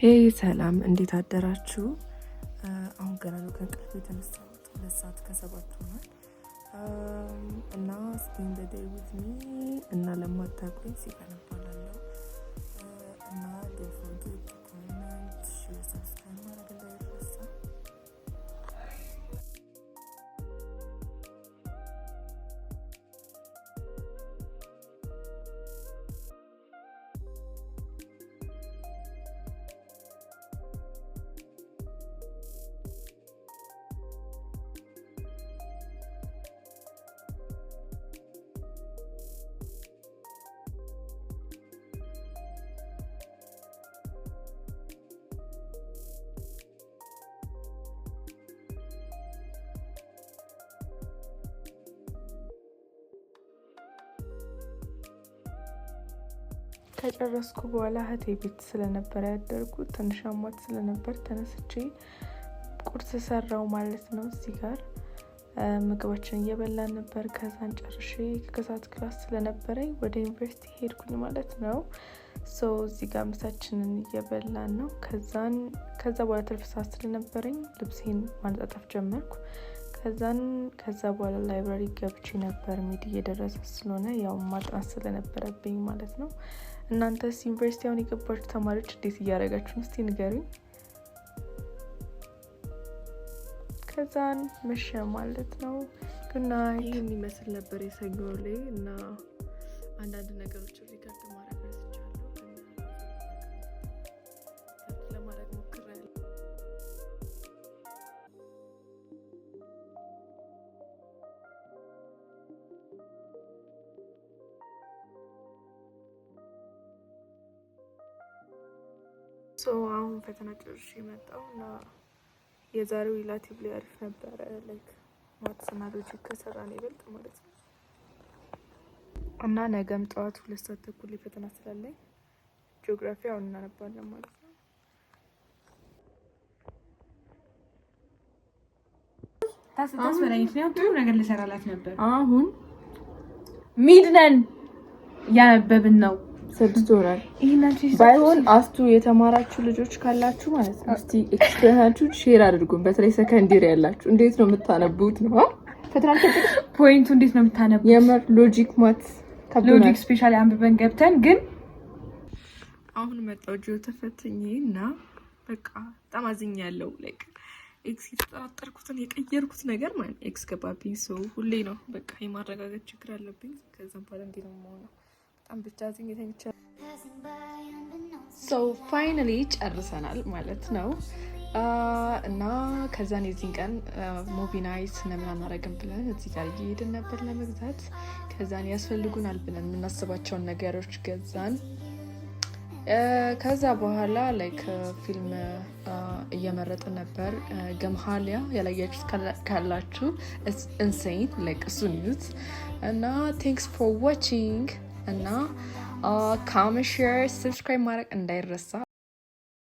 Hey ሰላም፣ እንዴት አደራችሁ? አሁን ገና ነው ከእንቅልፍ የተነሳሁት። 2 ሰዓት ከ7 ሆኗል። እና spend the day with me እና ለማታውቁኝ ሲፈን እባላለሁ። እና don't forget to comment፣ share፣ subscribe ማድረግ እንዳይረሳ። ከጨረስኩ በኋላ እህቴ ቤት ስለነበረ ያደርኩት፣ ትንሽ አሟት ስለነበር ተነስቼ ቁርስ ሰራው ማለት ነው። እዚህ ጋር ምግባችን እየበላን ነበር። ከዛን ጨርሼ ከሰዓት class ስለነበረኝ ወደ ዩኒቨርሲቲ ሄድኩኝ ማለት ነው። So እዚህ ጋር ምሳችንን እየበላን ነው። ከዛን ከዛ በኋላ ትርፍ ሰዓት ስለነበረኝ ልብሴን ማነጣጠፍ ጀመርኩ። ከዛን ከዛ በኋላ library ገብቼ ነበር፣ mid እየደረሰ ስለሆነ ያው ማጥናት ስለነበረብኝ ማለት ነው። እናንተስ ዩኒቨርሲቲ አሁን የገባችሁ ተማሪዎች እንዴት እያደረጋችሁ ነው? እስቲ ንገሩኝ። ከዛን መሸ ማለት ነው። Good night። ይህን ይመስል ነበር የሰኞ ላይ እና አንዳንድ ነገሮችን record ማድረግ ረስቻለሁ። ለማድረግ ሞክሬያለሁ። So አሁን ፈተና ጨርሼ የመጣው እና የዛሬው relatively አሪፍ ነበረ። Like maths እና logic ከሰራን ይበልጥ ማለት ነው። እና ነገም ጠዋት 2 ሰዓት ተኩል ፈተና ስላለኝ ጂኦግራፊ አሁን እናነባለን ማለት ነው። ታስበላኝ። ጥሩ ነገር ልሰራላት ነበር። አሁን Mid ነን፣ እያነበብን ነው። 6 ሆናል። ባይሆን አስቱ የተማራችሁ ልጆች ካላችሁ ማለት ነው፣ እስቲ experience ኣችሁን share አድርጉን። በተለይ second year ያላችሁ እንዴት ነው የምታነቡት ነው? ፈተና Point ኡ እንዴት ነው የምታነቡት? የምር logic፣ maths። Logic specially አንብበን ገብተን ግን አሁን መጣው geo ተፈትኜ እና በቃ በጣም አዝኛለሁ። Like X የተጠራጠርኩትን የቀየርኩት ነገር ማለት X ገባብኝ። So ሁሌ ነው በቃ የማረጋገጥ ችግር አለብኝ። ከዛም በኋላ እንዲህ ነው የምሆነው። በጣም ብቻ አዝኜ ተኝቻለሁ። So finally ጨርሰናል ማለት ነው። እና ከዛን የዚህን ቀን movie night ለምን አናረግም ብለን እዚህ ጋር እየሄድን ነበር ለመግዛት። ከዛን ያስፈልጉናል ብለን የምናስባቸውን ነገሮች ገዛን። ከዛ በኋላ like ፊልም እየመረጥን ነበር። ገምሃሊያ ያላያችሁት ካላችሁ insane፣ like እሱን እዩት። እና thanks for watching እና comment፣ share፣ subscribe ማድረግ እንዳይረሳ።